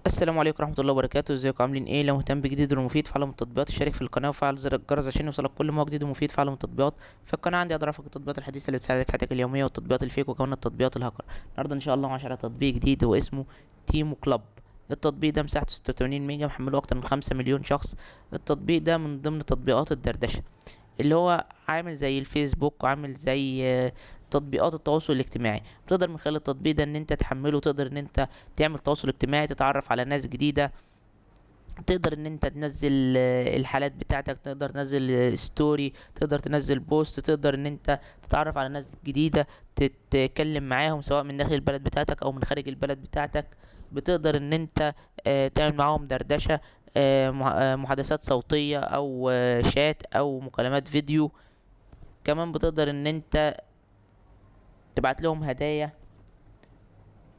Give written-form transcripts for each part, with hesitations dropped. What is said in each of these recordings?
السلام عليكم ورحمة الله وبركاته. ازيكم عاملين ايه؟ لو مهتم بجديد ومفيد في عالم التطبيقات اشترك في القناة وفعل زر الجرس عشان يوصلك كل ما هو جديد ومفيد في عالم التطبيقات. في القناة عندي اقدر ارفق التطبيقات الحديثة اللي بتساعدك حياتك اليومية والتطبيقات ال fake وكمان التطبيقات الهاكر. النهارده ان شاء الله معانا تطبيق جديد واسمه تيمو كلاب. التطبيق ده مساحته 86 ميجا، محمله اكتر من 5 مليون شخص. التطبيق ده من ضمن تطبيقات الدردشة اللي هو عامل زي الفيسبوك وعامل زي تطبيقات التواصل الاجتماعي. بتقدر من خلال التطبيق ده ان انت تحمله، تقدر ان انت تعمل تواصل اجتماعي، تتعرف على ناس جديدة، تقدر ان انت تنزل الحالات بتاعتك، تقدر تنزل story، تقدر تنزل post، تقدر ان انت تتعرف على ناس جديدة، تتكلم معاهم سواء من داخل البلد بتاعتك او من خارج البلد بتاعتك. بتقدر ان انت تعمل معاهم دردشة، محادثات صوتية او شات او مكالمات فيديو. كمان بتقدر ان انت تبعت لهم هدايا.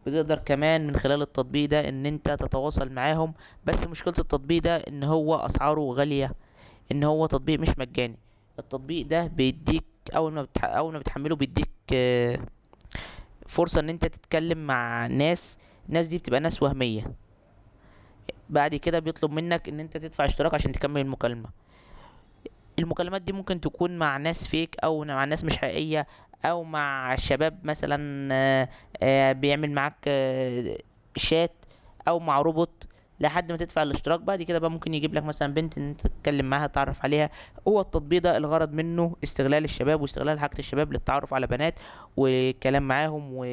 بتقدر كمان من خلال التطبيق ده ان انت تتواصل معاهم. بس مشكلة التطبيق ده ان هو اسعاره غالية، ان هو تطبيق مش مجاني. التطبيق ده بيديك اول ما بتحمله بيديك فرصة ان انت تتكلم مع ناس. الناس دي بتبقى ناس وهمية. بعد كده بيطلب منك ان انت تدفع اشتراك عشان تكمل المكالمة. المكالمات دي ممكن تكون مع ناس فيك او مع ناس مش حقيقية، او مع شباب مثلا، بيعمل معاك شات، او مع روبوت، لحد ما تدفع الاشتراك. بعد كده بقى ممكن يجيب لك مثلا بنت ان انت تتكلم معاها، تتعرف عليها. هو التطبيق ده الغرض منه استغلال الشباب واستغلال حاجة الشباب للتعرف على بنات والكلام معاهم، و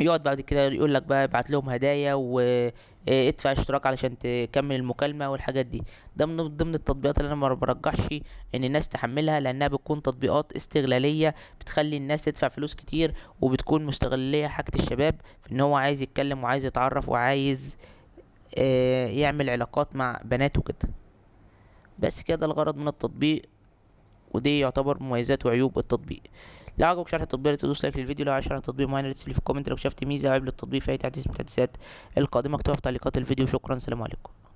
يقعد بعد كده يقول لك بقى ابعت لهم هدايا وادفع اشتراك علشان تكمل المكالمة والحاجات دي. ده من ضمن التطبيقات اللي انا ما برجحش ان الناس تحملها، لانها بتكون تطبيقات استغلالية بتخلي الناس تدفع فلوس كتير، وبتكون مستغلية حاجة الشباب في ان هو عايز يتكلم وعايز يتعرف وعايز يعمل علاقات مع بنات وكده. بس كده الغرض من التطبيق، ودي يعتبر مميزات وعيوب التطبيق. لو عجبك شرح التطبيق تدوس like للفيديو، لو عايز شرح تطبيق معين تسيب لي في ال comment، لو شفت ميزه او عيب للتطبيق في اي تحديث من التحديثات القادمه اكتبها في تعليقات الفيديو. شكرا، سلام عليكم.